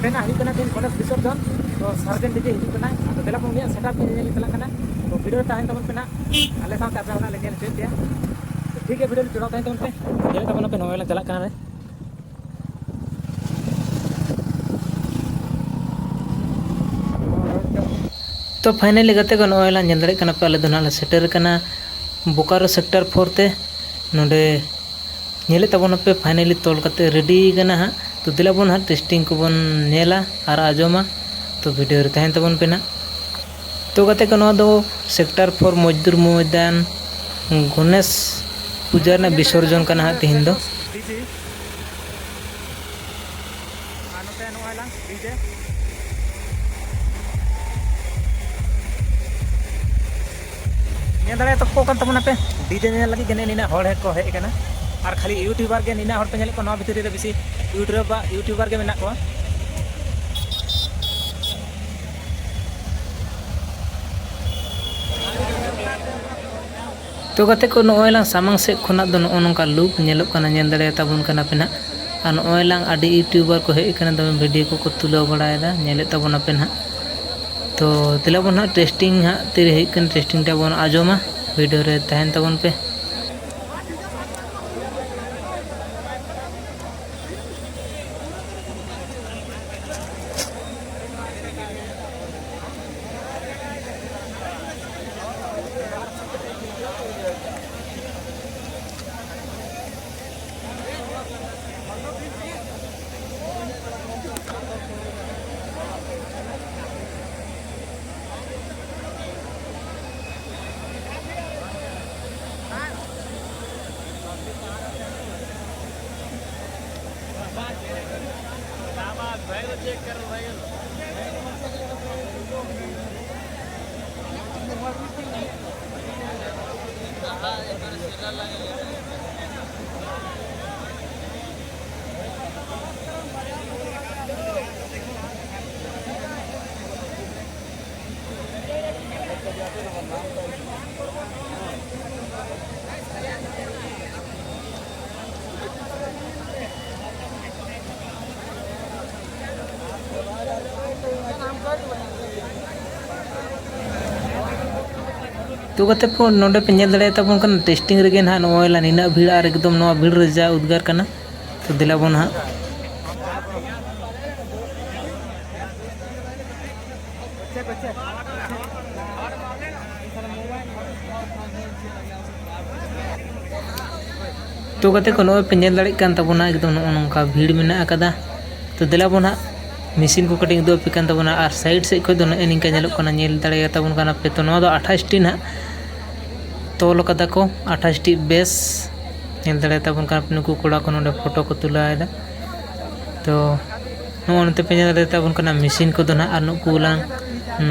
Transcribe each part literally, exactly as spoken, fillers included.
ᱨᱮᱱᱟᱜ ᱦᱩᱭᱩᱜ ᱠᱟᱱᱟ ᱛᱮᱦᱮᱧ ᱜᱚᱱᱮᱥ ᱵᱤᱥᱚᱨᱡᱚᱱ᱾ ᱛᱚ ᱥᱟᱨᱡᱮᱱ ᱰᱤᱡᱮ ᱦᱤᱡᱩᱜ ᱠᱟᱱᱟᱭ, ᱟᱫᱚ ᱫᱮᱞᱟ ᱵᱚᱱ ᱩᱱᱤᱭᱟᱜ ᱥᱮᱴᱟᱯ ᱧᱮᱧᱮᱞ ᱪᱟᱞᱟᱜ ᱠᱟᱱᱟ᱾ ᱛᱚ ᱵᱷᱤᱰᱤᱭᱳ ᱨᱮ ᱛᱟᱦᱮᱱ ᱛᱟᱵᱚᱱ ᱯᱮ ᱱᱟᱜ, ᱟᱞᱮ ᱥᱟᱶᱛᱮ ᱟᱯᱮ ᱦᱚᱸ ᱱᱟᱜ ᱞᱮ ᱧᱮᱞ ᱦᱚᱪᱚᱭᱮᱫ ᱯᱮᱭᱟ᱾ ᱴᱷᱤᱠ ᱜᱮᱭᱟ, ᱵᱷᱤᱰᱤᱭᱳ ᱨᱮ ᱡᱚᱲᱟᱣ ᱛᱟᱦᱮᱱ ᱛᱟᱵᱚᱱ ᱯᱮ, ᱧᱮᱞ ᱛᱟᱵᱚᱱ ᱟᱯᱮ ᱱᱚᱜᱼᱚᱭ ᱞᱟᱝ ᱪᱟᱞᱟᱜ ᱠᱟᱱᱟ ᱨᱮ᱾ ᱛᱚ ᱯᱷᱟᱭᱱᱟᱞᱤ ᱜᱟᱛᱮ ᱠᱚ, ᱱᱚᱜᱼᱚᱭ ᱞᱟᱝ ᱧᱮᱞ ᱫᱟᱲᱮᱭᱟᱜ ᱠᱟᱱᱟ ᱯᱮ, ᱟᱞᱮ ᱫᱚ ᱱᱟᱜ ᱞᱮ ᱥᱮᱴᱮᱨ ᱠᱟᱱᱟ ᱵᱳᱠᱟᱨᱳ ᱥᱮᱠᱴᱟᱨ ᱯᱷᱳᱨ ᱛᱮ᱾ ᱱᱚᱰᱮ ᱧᱮᱞᱮᱫ ᱛᱟᱵᱚᱱᱟᱯᱮ ᱯᱷᱟᱭᱱᱟᱞᱤ ᱛᱚᱞ ᱠᱟᱛᱮ ᱨᱮᱰᱤ ᱠᱟᱱᱟ ᱦᱟᱸᱜ᱾ ᱛᱚ ᱫᱮᱞᱟ ᱵᱚᱱ ᱦᱟᱸᱜ ᱴᱮᱥᱴᱤᱝ ᱠᱚᱵᱚᱱ ᱧᱮᱞᱟ ᱟᱨ ᱟᱸᱡᱚᱢᱟ᱾ ᱛᱚ ᱵᱷᱤᱰᱤᱭᱳ ᱨᱮ ᱛᱟᱦᱮᱱ ᱛᱟᱵᱚᱱ ᱯᱮ ᱱᱟᱜ᱾ ᱛᱚ ᱜᱟᱛᱮ ᱠᱚ, ᱱᱚᱣᱟ ᱫᱚ ᱥᱮᱠᱴᱟᱨ ᱯᱷᱳᱨ ᱢᱚᱡᱽᱫᱩᱨ ᱢᱚᱭᱫᱟᱱ ᱜᱚᱱᱮᱥ ᱯᱩᱡᱟ ᱨᱮᱱᱟᱜ ᱵᱤᱥᱚᱨᱡᱚᱱ ᱠᱟᱱᱟ ᱦᱟᱸᱜ ᱛᱮᱦᱮᱧ ᱫᱚ᱾ ᱟᱨ ᱱᱚᱛᱮ ᱱᱚᱜᱼᱚᱭ ᱞᱟᱝ ᱰᱤᱡᱮ᱾ ᱧᱮᱞ ᱫᱟᱲᱮᱭᱟᱛᱟ ᱠᱚ ᱠᱟᱱ ᱛᱟᱵᱚᱱᱟ ᱯᱮ, ᱰᱤᱡᱮ ᱧᱮᱞ ᱞᱟᱹᱜᱤᱫ ᱜᱮ ᱱᱤᱱᱟᱹᱜ ᱦᱚᱲ ᱠᱚ ᱦᱮᱡ ᱟᱠᱟᱱᱟ᱾ ᱟᱨ ᱠᱷᱟᱹᱞᱤ ᱭᱩᱴᱩᱵᱟᱨ ᱜᱮ ᱱᱤᱱᱟᱹᱜ ᱦᱚᱲ ᱯᱮ ᱧᱮᱞᱮᱫ ᱠᱚᱣᱟ, ᱱᱚᱣᱟ ᱵᱷᱤᱛᱨᱤ ᱨᱮ ᱵᱮᱥᱤ ᱭᱩᱴᱩᱵᱟᱨ, ᱭᱩᱴᱩᱵᱟᱨ ᱜᱮ ᱢᱮᱱᱟᱜ ᱠᱚᱣᱟ᱾ ᱛᱚ ᱜᱟᱛᱮ ᱠᱚ, ᱱᱚᱜᱼᱚᱭ ᱞᱟᱝ ᱥᱟᱢᱟᱝ ᱥᱮᱫ ᱠᱷᱚᱱᱟᱜ ᱫᱚ ᱱᱚᱜᱼᱚ ᱱᱚᱝᱠᱟ ᱞᱩᱠ ᱧᱮᱞᱚᱜ ᱠᱟᱱᱟ, ᱧᱮᱞ ᱫᱟᱲᱮᱭᱟᱛᱟ ᱵᱚᱱ ᱠᱟᱱᱟ ᱯᱮ ᱱᱟᱦᱟᱜ᱾ ᱟᱨ ᱱᱚᱜᱼᱚᱭ ᱞᱟᱝ ᱟᱹᱰᱤ ᱭᱩᱴᱩᱵᱟᱨ ᱠᱚ ᱦᱮᱡ ᱟᱠᱟᱱᱟ, ᱫᱚᱢᱮ ᱵᱷᱤᱰᱤᱭᱳ ᱠᱚᱠᱚ ᱛᱩᱞᱟᱹᱣ ᱵᱟᱲᱟᱭᱮᱫᱟ, ᱧᱮᱞᱮᱫ ᱛᱟᱵᱚᱱᱟᱯᱮ ᱱᱟᱦᱟᱜ᱾ ᱛᱚ ᱫᱮᱞᱟ ᱵᱚᱱ ᱱᱟᱦᱟᱜ ᱴᱮᱥᱴᱤᱝ ᱦᱟᱸᱜ ᱛᱤᱨᱮ ᱦᱩᱭᱩᱜ ᱠᱟᱱᱟ, ᱴᱮᱥᱴᱤᱝ ᱴᱟᱜ ᱵᱚᱱ ᱟᱸᱡᱚᱢᱟ᱾ ᱵᱷᱤᱰᱤᱭᱳ ᱨᱮ ᱛᱟᱦᱮᱱ ᱛᱟᱵᱚᱱ ᱯᱮ᱾ ᱛᱚ ᱜᱟᱛᱮ ᱠᱚ, ᱱᱚᱰᱮ ᱯᱮ ᱧᱮᱞ ᱫᱟᱲᱮᱭᱟᱜ ᱛᱟᱵᱚᱱ ᱠᱟᱱᱟ, ᱴᱮᱥᱴᱤᱝ ᱨᱮᱜᱮ ᱱᱟᱦᱟᱜ ᱱᱚᱜᱼᱚᱭ ᱞᱟ ᱱᱤᱱᱟᱹᱜ ᱵᱷᱤᱲ ᱟᱨ ᱮᱠᱫᱚᱢ ᱱᱚᱣᱟ ᱵᱷᱤᱲ ᱨᱮ ᱡᱟ ᱩᱫᱽᱜᱟᱨ ᱠᱟᱱᱟ᱾ ᱛᱚ ᱫᱮᱞᱟ ᱵᱚᱱ ᱦᱟᱸᱜ᱾ ᱛᱚ ᱜᱟᱛᱮ ᱠᱚ, ᱱᱚᱜᱼᱚᱭ ᱯᱮ ᱧᱮᱞ ᱫᱟᱲᱮᱭᱟᱜ ᱠᱟᱱ ᱛᱟᱵᱚᱱᱟ, ᱮᱠᱫᱚᱢ ᱱᱚᱜᱼᱚ ᱱᱚᱝᱠᱟ ᱵᱷᱤᱲ ᱢᱮᱱᱟᱜ ᱟᱠᱟᱫᱟ᱾ ᱛᱚ ᱫᱮᱞᱟ ᱵᱚᱱ ᱦᱟᱸᱜ ᱢᱮᱥᱤᱱ ᱠᱚ ᱠᱟᱹᱴᱤᱡ ᱩᱫᱩᱜ ᱟᱯᱮ ᱠᱟᱱ ᱛᱟᱵᱚᱱᱟ᱾ ᱟᱨ ᱥᱟᱭᱤᱰ ᱥᱮᱫ ᱠᱷᱚᱱ ᱫᱚ ᱱᱚᱜᱼᱚᱭ ᱱᱤᱝᱠᱟ ᱧᱮᱞᱚᱜ ᱠᱟᱱᱟ, ᱧᱮᱞ ᱫᱟᱲᱮᱭᱟᱛᱟ ᱵᱚᱱ ᱠᱟᱱᱟ ᱯᱮ᱾ ᱛᱚ ᱱᱚᱣᱟ ᱫᱚ ᱟᱴᱷᱟᱥ ᱴᱤ ᱱᱟᱦᱟᱜ ᱛᱚᱞ ᱠᱟᱫᱟ ᱠᱚ, ᱟᱴᱷᱟᱥ ᱴᱤ ᱵᱮᱥ᱾ ᱧᱮᱞ ᱫᱟᱲᱮᱭᱟᱛᱟ ᱵᱚᱱ ᱠᱟᱱᱟ ᱯᱮ, ᱱᱩᱠᱩ ᱠᱚᱲᱟ ᱠᱚ ᱱᱚᱰᱮ ᱯᱷᱳᱴᱳ ᱠᱚ ᱛᱩᱞᱟᱹᱣ ᱮᱫᱟ᱾ ᱛᱚ ᱱᱚᱜᱼᱚᱭ ᱱᱚᱛᱮ ᱯᱮ ᱧᱮᱞ ᱫᱟᱲᱮᱭᱟᱛᱟ ᱵᱚᱱ ᱠᱟᱱᱟ ᱢᱮᱥᱤᱱ ᱠᱚᱫᱚ ᱱᱟᱦᱟᱜ, ᱟᱨ ᱱᱩᱠᱩ ᱞᱟᱝ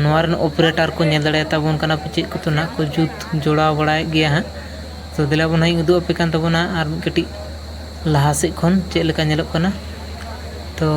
ᱱᱚᱣᱟ ᱨᱮᱱ ᱚᱯᱟᱨᱮᱴᱟᱨ ᱠᱚ ᱧᱮᱞ ᱫᱟᱲᱮᱭᱟᱛᱟ ᱵᱚᱱ ᱠᱟᱱᱟ ᱯᱮ, ᱪᱮᱫ ᱠᱚᱛᱮ ᱱᱟᱦᱟᱜ ᱠᱚ ᱡᱩᱛ ᱡᱚᱲᱟᱣ ᱵᱟᱲᱟᱭᱮᱫ ᱜᱮᱭᱟ ᱦᱟᱸᱜ᱾ ᱛᱚ ᱫᱮᱞᱟ ᱵᱚᱱ ᱦᱟᱸᱜ ᱤᱧ ᱩᱫᱩᱜ ᱟᱯᱮ ᱠᱟᱱ ᱛᱟᱵᱚᱱᱟ ᱟᱨ ᱢᱤᱫ ᱠᱟᱹᱴᱤᱡ ᱞᱟᱦᱟ ᱥᱮᱫ ᱠᱷᱚᱱ ᱪᱮᱫ ᱞᱮᱠᱟ ᱧᱮᱞᱚᱜ ᱠᱟᱱᱟ᱾ ᱛᱚ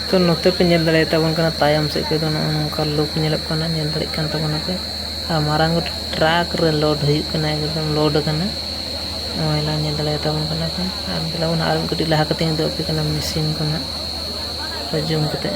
ᱛᱚ ᱱᱚᱛᱮ ᱯᱮ ᱧᱮᱞ ᱫᱟᱲᱮᱭᱟᱛᱟ ᱵᱚᱱ ᱠᱟᱱᱟ, ᱛᱟᱭᱚᱢ ᱥᱮᱫ ᱠᱷᱚᱱ ᱫᱚ ᱱᱚᱜᱼᱚ ᱱᱚᱝᱠᱟ ᱞᱩᱠ ᱧᱮᱞᱚᱜ ᱠᱟᱱᱟ, ᱧᱮᱞ ᱫᱟᱲᱮᱭᱟᱜ ᱠᱟᱱ ᱛᱟᱵᱚᱱᱟᱯᱮ᱾ ᱟᱨ ᱢᱟᱨᱟᱝ ᱜᱚᱴ ᱴᱨᱟᱠ ᱨᱮ ᱞᱳᱰ ᱦᱩᱭᱩᱜ ᱠᱟᱱᱟ, ᱮᱠᱫᱚᱢ ᱞᱳᱰ ᱟᱠᱟᱱᱟ᱾ ᱱᱚᱜᱼᱚᱭ ᱞᱟᱝ ᱧᱮᱞ ᱫᱟᱲᱮᱭᱟᱛᱟ ᱵᱚᱱ ᱠᱟᱱᱟ ᱯᱮ᱾ ᱟᱨ ᱫᱮᱞᱟ ᱵᱚᱱ ᱟᱨ ᱢᱤᱫ ᱠᱟᱹᱴᱤᱡ ᱞᱟᱦᱟ ᱠᱟᱛᱮᱧ ᱩᱫᱩᱜ ᱟᱯᱮ ᱠᱟᱱᱟ ᱢᱮᱥᱤᱱ ᱠᱚ ᱱᱟᱜ, ᱡᱩᱢ ᱠᱟᱛᱮ᱾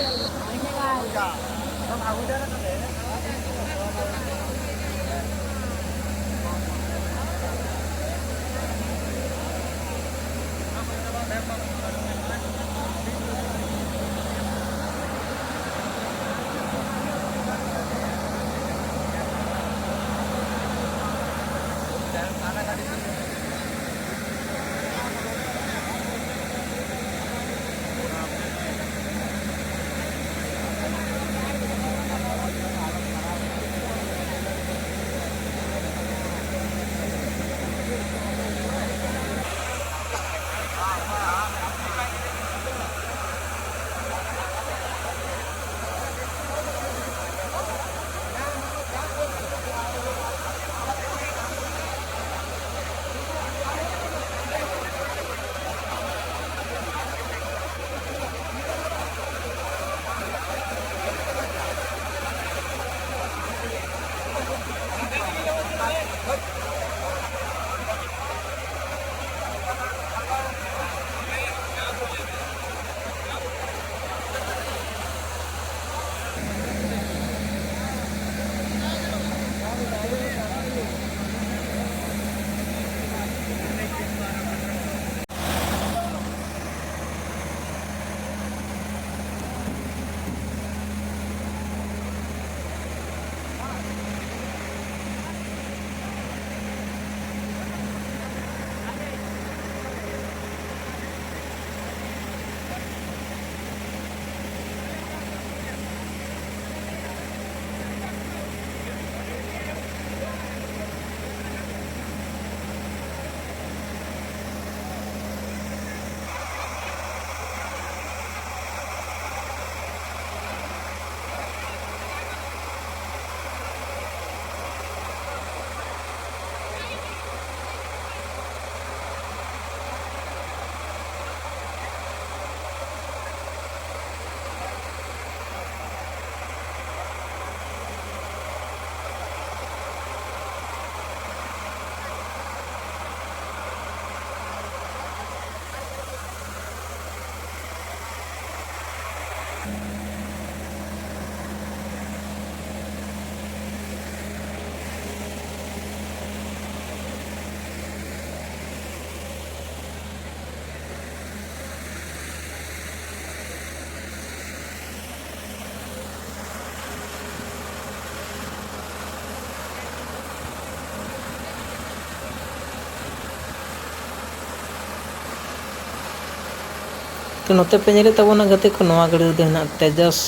ᱱᱚᱛᱮ ᱯᱮ ᱧᱮᱞᱮᱫ ᱛᱟᱵᱚᱱᱟ ᱜᱟᱛᱮ ᱠᱚ, ᱱᱚᱣᱟ ᱜᱟᱹᱰᱤ ᱨᱮᱫᱚ ᱦᱮᱱᱟᱜ ᱛᱮᱡᱟᱥ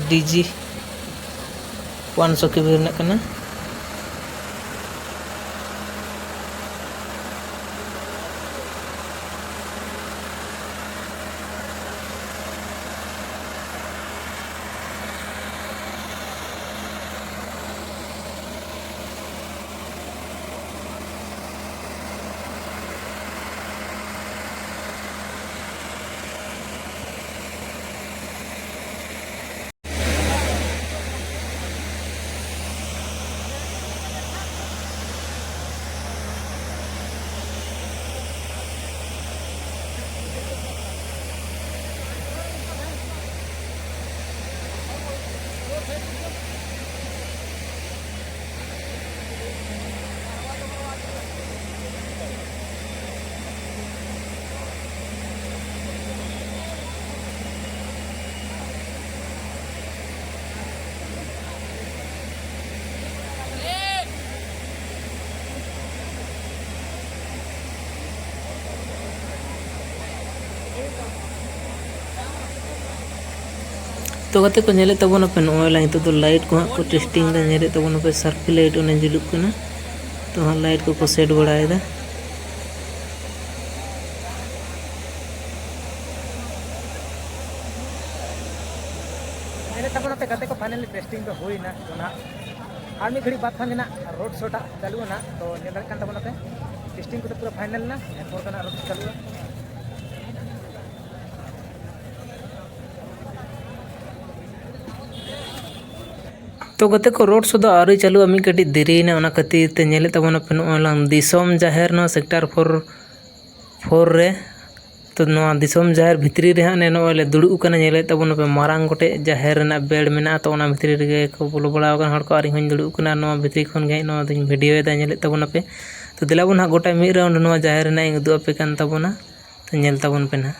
ᱰᱤᱡᱤ ᱚᱣᱟᱱ ᱥᱚ ᱠᱮᱵᱤ ᱨᱮᱱᱟᱜ ᱠᱟᱱᱟ᱾ ᱛᱚ ᱜᱟᱛᱮ ᱠᱚ, ᱧᱮᱞᱮᱫ ᱛᱟᱵᱚᱱᱟᱯᱮ, ᱱᱚᱜᱼᱚᱭ ᱞᱟ-, ᱱᱤᱛᱚᱜ ᱫᱚ ᱞᱟᱭᱤᱴ ᱠᱚ ᱦᱟᱸᱜ ᱠᱚ ᱴᱮᱥᱴᱤᱝ ᱮᱫᱟ᱾ ᱧᱮᱞᱮᱫ ᱛᱟᱵᱚᱱᱟᱯᱮ, ᱥᱟᱨᱯᱷᱤ ᱞᱟᱭᱤᱴ ᱚᱱᱮ ᱡᱩᱞᱩᱜ ᱠᱟᱱᱟ᱾ ᱛᱚ ᱦᱟᱸᱜ ᱞᱟᱭᱤᱴ ᱠᱚᱠᱚ ᱥᱮᱴ ᱵᱟᱲᱟᱭᱮᱫᱟ᱾ ᱧᱮᱞᱮᱫ ᱛᱟᱵᱚᱱᱟᱯᱮ ᱜᱟᱛᱮ ᱠᱚ, ᱯᱷᱟᱭᱱᱟᱞᱤ ᱴᱮᱥᱴᱤᱝ ᱫᱚ ᱦᱩᱭᱱᱟ᱾ ᱛᱚ ᱱᱟᱦᱟᱜ ᱟᱨ ᱢᱤᱫ ᱜᱷᱟᱹᱲᱤᱡ ᱵᱟᱫᱽ ᱠᱷᱟᱱ ᱜᱮ ᱱᱟᱦᱟᱜ ᱨᱳᱰ ᱥᱳ ᱴᱟᱜ ᱪᱟᱹᱞᱩᱜᱼᱟ ᱱᱟᱦᱟᱜ᱾ ᱛᱚ ᱧᱮᱞ ᱫᱟᱲᱮᱭᱟᱜ ᱠᱟᱱ ᱛᱟᱵᱚᱱᱟᱯᱮ, ᱴᱮᱥᱴᱤᱝ ᱠᱚᱫᱚ ᱯᱩᱨᱟᱹ ᱯᱷᱟᱭᱱᱟᱞ ᱮᱱᱟ᱾ ᱮᱨᱯᱚᱨ ᱜᱮ ᱱᱟᱦᱟᱜ ᱨᱳᱰ ᱥᱳ ᱪᱟᱹᱞᱩᱜᱼᱟ᱾ ᱛᱚ ᱜᱟᱛᱮ ᱠᱚ, ᱨᱳᱰ ᱥᱳ ᱫᱚ ᱟᱹᱣᱨᱤ ᱪᱟᱹᱞᱩᱜᱼᱟ, ᱢᱤᱫ ᱠᱟᱹᱴᱤᱡ ᱫᱮᱨᱤᱭᱮᱱᱟ᱾ ᱚᱱᱟ ᱠᱷᱟᱹᱛᱤᱨ ᱛᱮ ᱧᱮᱞᱮᱫ ᱛᱟᱵᱚᱱᱟᱯᱮ, ᱱᱚᱜᱼᱚᱭ ᱞᱟᱝ ᱫᱤᱥᱚᱢ ᱡᱟᱦᱮᱨ, ᱱᱚᱣᱟ ᱥᱮᱠᱴᱟᱨ ᱯᱷᱳᱨ, ᱯᱷᱳᱨ ᱨᱮ᱾ ᱛᱚ ᱱᱚᱣᱟ ᱫᱤᱥᱚᱢ ᱡᱟᱦᱮᱨ ᱵᱷᱤᱛᱨᱤ ᱨᱮ ᱦᱟᱸᱜ ᱱᱮ ᱱᱚᱜᱼᱚᱭ ᱞᱮ ᱫᱩᱲᱩᱵ ᱟᱠᱟᱱᱟ᱾ ᱧᱮᱞᱮᱫ ᱛᱟᱵᱚᱱᱟᱯᱮ, ᱢᱟᱨᱟᱝ ᱜᱚᱴᱮᱡ ᱡᱟᱦᱮᱨ ᱨᱮᱱᱟᱜ ᱵᱮᱲ ᱢᱮᱱᱟᱜᱼᱟ᱾ ᱛᱚ ᱚᱱᱟ ᱵᱷᱤᱛᱨᱤ ᱨᱮᱜᱮ ᱠᱚ ᱵᱚᱞᱚ ᱵᱟᱲᱟ ᱟᱠᱟᱱ ᱦᱚᱲ ᱠᱚ, ᱟᱨ ᱤᱧ ᱦᱚᱸᱧ ᱫᱩᱲᱩᱵ ᱟᱠᱟᱱᱟ᱾ ᱱᱚᱣᱟ ᱵᱷᱤᱛᱨᱤ ᱠᱷᱚᱱ ᱜᱮ ᱦᱟᱸᱜ ᱱᱚᱣᱟ ᱫᱚᱧ ᱵᱷᱤᱰᱤᱭᱳᱭᱮᱫᱟ, ᱧᱮᱞᱮᱫ ᱛᱟᱵᱚᱱᱟᱯᱮ᱾ ᱛᱚ ᱫᱮᱞᱟ ᱵᱚᱱ ᱦᱟᱸᱜ ᱜᱚᱴᱟ ᱢᱤᱫ ᱨᱟᱣᱩᱱᱰ ᱱᱚᱣᱟ ᱡᱟᱦᱮᱨ ᱨᱮᱱᱟᱜ ᱤᱧ ᱩᱫᱩᱜ ᱟᱯᱮ ᱠᱟᱱ ᱛᱟᱵᱚᱱᱟ᱾ ᱛᱚ ᱧᱮᱞ ᱛᱟᱵᱚᱱ ᱯᱮ ᱱᱟᱦᱟᱜ᱾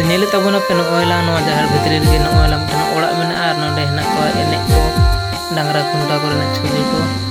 ᱧᱮᱞᱮᱫ ᱛᱟᱵᱚᱱᱟᱯᱮ ᱱᱚᱜᱼᱚᱭ ᱞᱟᱝ ᱱᱚᱣᱟ ᱡᱟᱦᱮᱨ ᱵᱷᱤᱛᱨᱤ ᱨᱮᱜᱮ ᱱᱚᱜᱼᱚᱭ ᱞᱟᱝ ᱢᱤᱫᱴᱮᱱ ᱚᱲᱟᱜ ᱢᱮᱱᱟᱜᱼᱟ ᱟᱨ ᱱᱚᱰᱮ ᱦᱮᱱᱟᱜ ᱠᱚᱣᱟ ᱮᱱᱮᱡ ᱠᱚ, ᱰᱟᱝᱨᱟ ᱠᱷᱩᱱᱴᱟᱹᱣ ᱠᱚᱨᱮᱱᱟᱜ ᱪᱷᱚᱵᱤ ᱠᱚ᱾